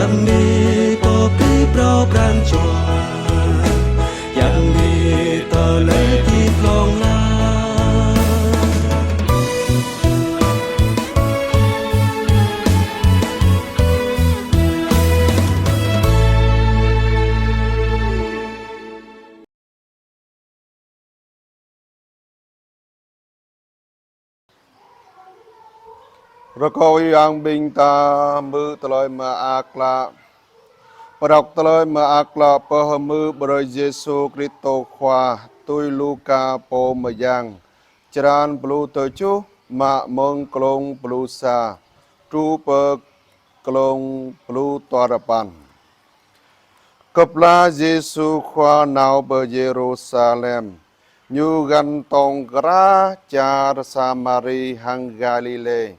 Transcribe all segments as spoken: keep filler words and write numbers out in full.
Yang ni pơpĭ phrâo pran jua, yang ni tơlơi hơdip hlŏng lar. Rơkâo Yang ƀing ta hmư̆ tơlơi mơak klă. Pơđok tơlơi mơak klă pơhmư̆ brơi Yêsu Kristô Khua tui Luka pô mơyang, črăn pluh tơjuh, mă mơ̆ng klông pluh sa truh pơ klông pluh duapăn. Kơplah Yêsu Khua nao pơ Yêrusalem, Ñu găn tong krah čar Samari hăng Galilê.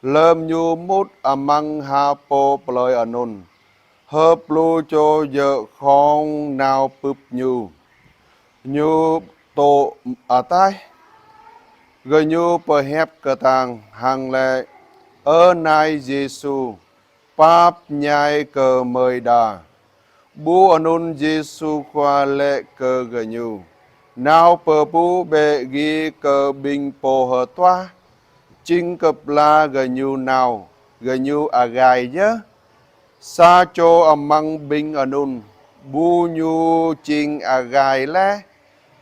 Lơm Ñu mŭt amăng ha pô plơi anŭn, hơpluh čô djơ̆ khong nao bưp Ñu. Ñu dŏ ataih, gơñu pơhiăp kơtang hăng laĭ: Ơ Nai Yêsu, pap ñai kơ gơmơi đa. Ƀuh anŭn Yêsu Khua laĭ kơ gơñu: Nao pơƀuh bĕ gih kơ ƀing pô hơtuah. Jing kơplah gơñu nao, gơñu agai yơh. Sa čô amăng ƀing anŭn, ƀuh ñu jing agai laih,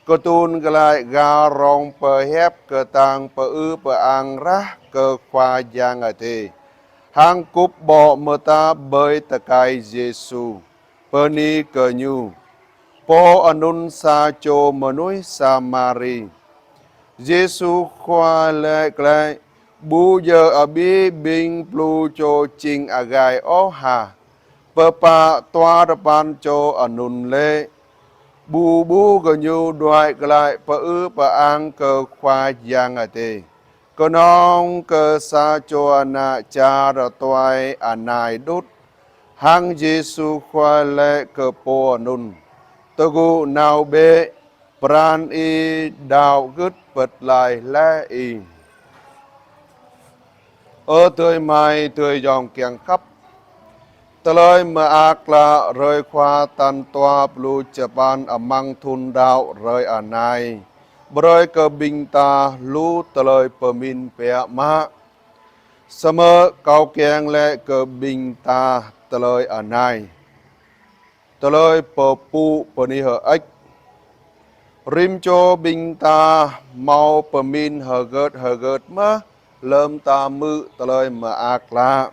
kơtŭn glaĭ gah rŏng pơhiăp kơtang pơư pơang rah kơ Khua Yang Adai, hăng kŭp ƀô̆ mơta ƀơi tơkai Yêsu, bơni kơ Ñu. Pô anŭn sa čô mơnuih Samari. Yêsu Khua laĭ glaĭ: Ƀu djơ̆ abih ƀing pluh čô jing agai ôh hă? Pơpă duapăn čô anŭn lĕ? Ƀu ƀuh gơñu đuaĭ glaĭ pơư pơang kơ Khua Yang Adai, kơnơ̆ng kơ sa čô ană čar tuai anai đôč. Hăng Yêsu Khua laĭ kơ pô anŭn: Tơgŭ nao bĕ, pran ih đaŏ gưt pơklaih laih ih. Ơ adơi amai adơi ayŏng kiăng khăp, tơlơi mơak klă hrơi Khua tal dua pluh čơpăn amăng thun đaŏ hrơi anai, brơi kơ ƀing ta lu tơlơi pơmĭn biă mă. Samơ̆ kâo kiăng laĭ kơ ƀing ta tơlơi anai. Tơlơi pơpŭ bơni hơơč. Rĭm čô ƀing ta hmâo pơmĭn hơgĕt hơgĕt mơ̆ lơm ta hmư̆ tơlơi mơak klă.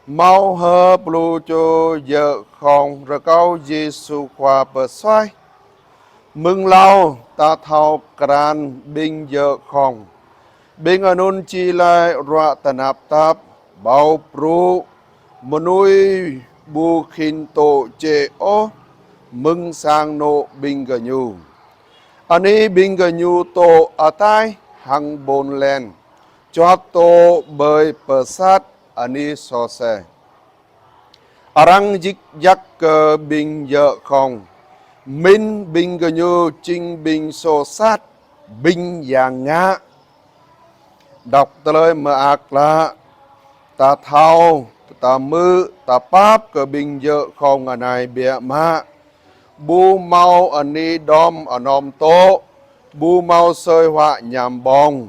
Hmâo hơpluh čô djơ̆ khong rơkâo Yêsu Khua pơsuaih. Mơ̆ng hlâo ta thâo krăn ƀing djơ̆ khong. Ƀing anŭn či laĭ ruă tơnap tap, ƀâo brŭ, mơnuih ƀu khĭn dŏ jĕ ôh mơ̆ng sang anŏ ƀing gơñu. Anih ƀing gơñu dŏ ataih hăng ƀôn lan, juăt dŏ ƀơi pơsat anih sôsê. Arăng djik djak kơ ƀing djơ̆ khong, mĭn ƀing gơñu jing ƀing soh sat, ƀing yang ngă. Đŏk tơlơi mơak klă, ta thâo, ta hmư̆, ta pap kơ ƀing djơ̆ khong anai biă mă. Ƀu hmâo anih đom anom dŏ, ƀu hmâo asơi huă ñam ƀơ̆ng,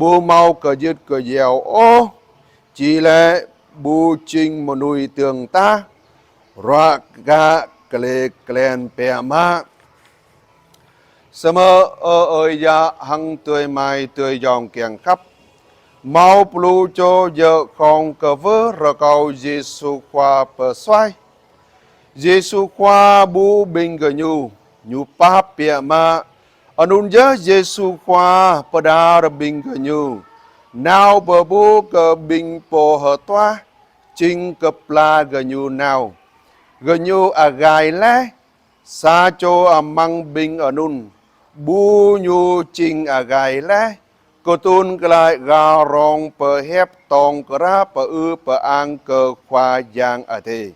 ƀu hmâo kơjưt kơjeo ôh, či lĕ ƀu jing mơnuih dơ̆ng tah, ruă gah klĕ klĕn biă mă. Samơ̆ ơ ơi yă hăng adơi amai adơi ayŏng kiăng khăp, hmâo pluh čô djơ̆ khong kwưh rơkâo Yêsu Khua pơsuaih. Yêsu Khua ƀuh ƀing gơñu, Ñu pap biă mă. Anŭn yơh Yêsu Khua pơđar ƀing gơñu nao pơƀuh kơ ƀing pô hơtuah, jing kơplah gơñu nao, gơñu agai laih. Sa čô amăng ƀing anŭn, ƀuh ñu jing agai laih, kơtŭn glaĭ gah rŏng pơhiăp tong krah pơư pơang kơ Khua Yang Adai,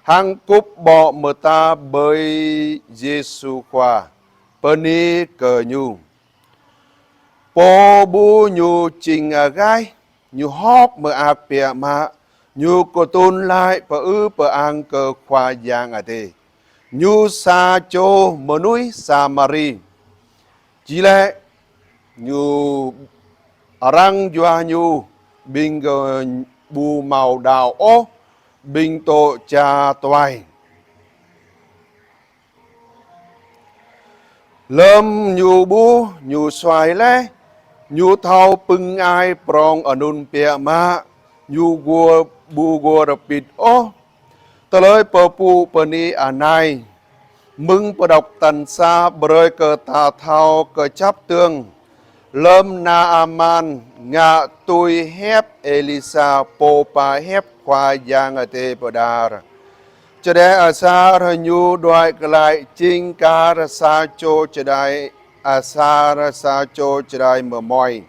hăng kŭp ƀô̆ mơta ƀơi Yêsu Khua, bơni kơ Ñu. Pô ƀuh ñu jing agai, ñu hơ̆k mơak biă mă, Ñu kơtưn laĭ pơư pơang kơ Khua Yang Adai. Ñu sa čô mơnuih Samari. Či lĕ ñu arăng yua ñu ƀing gơñu ƀu hmâo đaŏ ôh, ƀing tŏ ča tuai. Lơm ñu ƀuh, ñu suaih laih, ñu thâo pơ̆ng ai prong anŭn biă mă, ñu gua ƀu gua rơbit ôh. Tơlơi pơpŭ bơni anai mơ̆ng pơđok tal sa brơi kơ ta thâo kơčăp tơ̆ng. Lơm Naaman ngă tui hiăp Êlisa pô pơhiăp Khua Yang Adai pơđar, čơđai asar ñu đuaĭ glaĭ jing kar sa čô čơđai asar, sa čô čơđai mơmuai.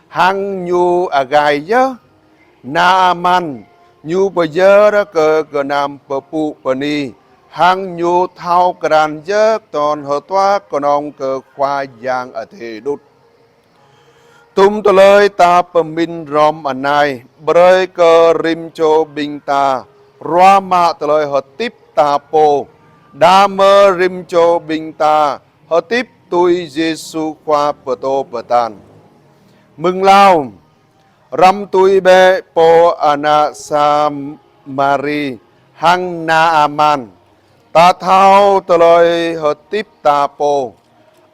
Hăng ñu agai yơh. Naaman ñu pơyơr kơ gơnam pơpŭ bơni, hăng ñu thâo krăn yơh tơl hơtua kơnơ̆ng kơ Khua Yang Adai đôč. Tum tơlơi ta pơmĭn hrŏm anai, brơi kơ rĭm čô ƀing ta ruah mă tơlơi hơdip ta pô, đah mơ̆ rĭm čô ƀing ta hơdip tui Yêsu Khua pơtô pơtan. Mơ̆ng hlâo, hrăm tui bĕ pô ană Samari hăng Naaman. Ta thâo tơlơi hơdip ta pô,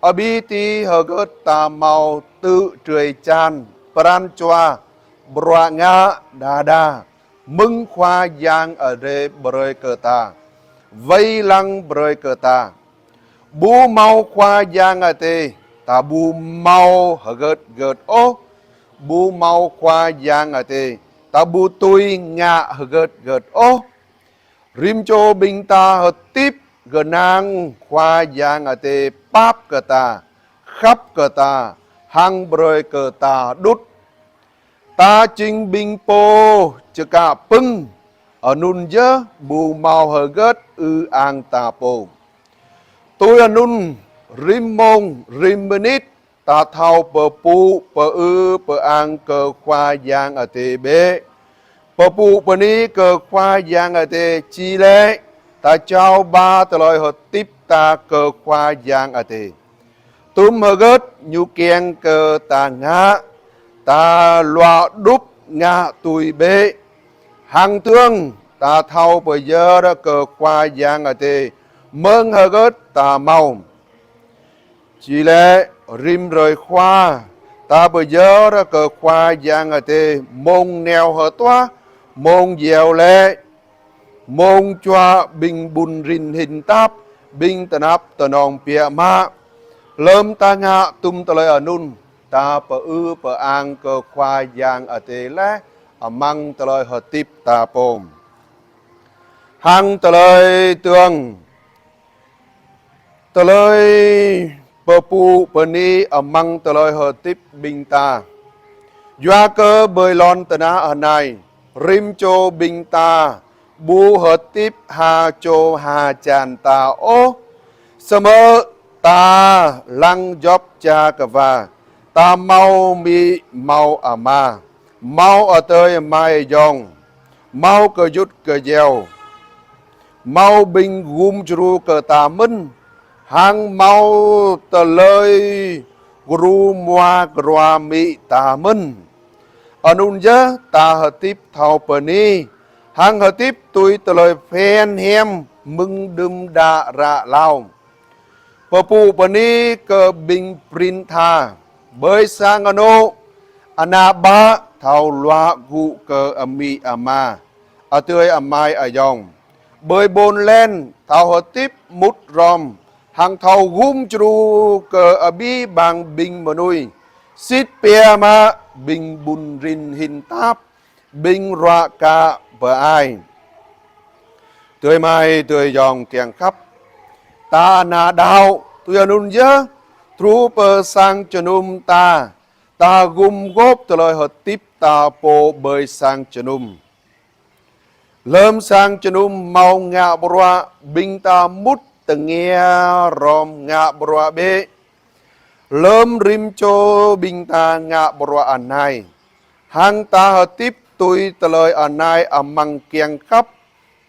abih tih hơgĕt ta hmâo tŭ drơi jăn, pran jua, bruă ngă, đơđa, mơ̆ng Khua Yang Adai brơi kơ ta, wai lăng brơi kơ ta. Ƀu hmâo Khua Yang Adai, ta ƀu hmâo hơgĕt hơgĕt ôh. Ƀu hmâo Khua Yang Adai, ta ƀu dưi ngă hơgĕt hơgĕt ôh. Rĭm čô ƀing ta hơdip gơnang Khua Yang Adai pap kơ ta, khăp kơ ta, hăng brơi kơ ta đôč. Ta jing ƀing pô čơkă pơ̆ng, anŭn yơh ƀu hmâo hơgĕt ư ang ta pô. Tui anŭn, rĭm mông, rĭm mơnit, ta thâo pơpŭ pơư pơang kơ Khua Yang Adai bĕ. Pơpŭ bơni kơ Khua Yang Adai či lĕ ta jao ba tơlơi hơdip ta kơ Khua Yang Adai. Tum hơgĕt ñu kiăng kơ ta ngă, ta luă đŭp ngă tui bĕ. Hăng tơ̆ng ta thâo pơyơr kơ Khua Yang Adai mơ̆ng hơgĕt ta hmâo. Či lĕ rĭm hrơi Khua, ta pơyơr kơ Khua Yang Adai mông nao hơtua, mông iâu laĭ, mông čuă ƀing ƀun rin hin tap, ƀing tơnap tơnong biă mă. Lơm ta ngă tum tơlơi anŭn, ta pơư pơang kơ Khua Yang Adai laih amăng tơlơi hơdip ta pô. Hăng tơlơi tơ̆ng, tơlơi pơpŭ bơni amăng tơlơi hơdip ƀing ta. Yua kơ ƀơi lŏn tơnah anai, rĭm čô ƀing ta ƀu hơdip ha čô ha jăn ta ôh. Samơ̆ ta lăng djŏp čar kơwa, ta hmâo amĭ hmâo ama, hmâo adơi amai ayŏng, hmâo gơyut gơyâo, hmâo ƀing gum djru kơ ta mơ̆n, hăng hmâo tơlơi gru hmua gru amĭ ta mơ̆n. Anŭn yơh ta hơdip thâo bơni, hăng hơdip tui tơlơi phiăn hiam mơ̆ng đưm đă ră hlâo. Pơpŭ bơni kơ ƀing prin tha, ƀơi sang anŏ, ană bă thâo luă gŭ kơ amĭ ama, adơi amai ayŏng. Ƀơi ƀôn lan thâo hơdip mŭt hrŏm, hăng thâo gum djru kơ abih bang ƀing mơnuih, sĭt biă mă ƀing ƀun rin hin tap, ƀing ruă kă pơai. Adơi amai adơi ayŏng kiăng khăp, ta ană đaŏ, tui anŭn yơh, truh pơ sang jơnum ta, ta gum gôp tơlơi hơdip ta pô ƀơi sang jơnum. Lơm sang jơnum hmâo ngă bruă, ƀing ta mŭt tơngia hrŏm ngă bruă bĕ. Lơm rĭm čô ƀing ta ngă bruă anai, hăng ta hơdip tui tơlơi anai amăng kiăng khăp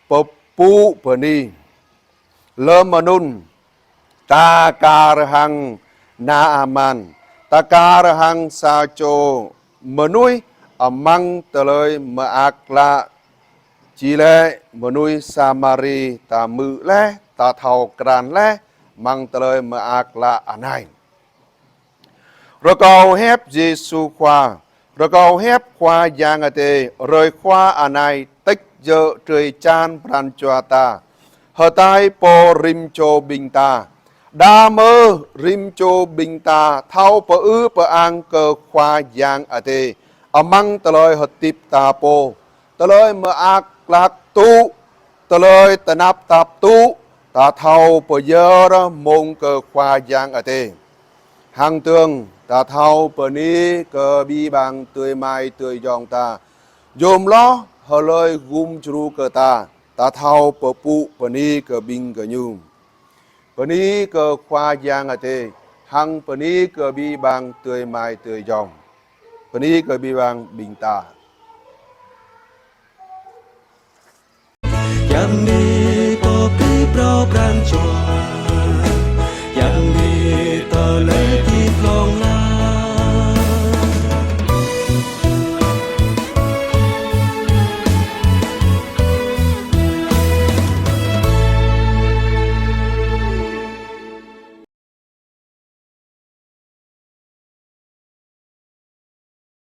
pơpŭ bơni. Lơm anŭn, ta kar hăng Naaman, ta kar hăng sa čô mơnuih amăng tơlơi mơak klă. Či lĕ mơnuih Samari ta hmư̆ laih, ta thâo krăn laih amăng tơlơi mơak klă anai. Rơkâo hiăp Yêsu Khua, rơkâo hiăp Khua Yang Adai, hrơi Khua anai tĕk jơ̆ drơi jăn pran jua ta. Hơtai pô rĭm čô ƀing ta. Đa mơ̆ rĭm čô ƀing ta thâo pơư pơang kơ Khua Yang Adai amăng tơlơi hơdip ta pô. Tơlơi mơak klă tŭ, tơlơi tơnap tap tŭ, ta thâo pơyơr mông kơ Khua Yang Adai. Hăng tơ̆ng, ta thâo bơni kơ abih bang adơi amai adơi ayŏng ta. Yôm hloh hlơi gum djru kơ ta, ta thâo pơpŭ bơni kơ ƀing gơñu. Bơni kơ Khua Yang Adai, hăng bơni kơ abih bang adơi amai adơi ayŏng. Bơni kơ abih bang ƀing ta. Yam ni pô kri pro pran jua.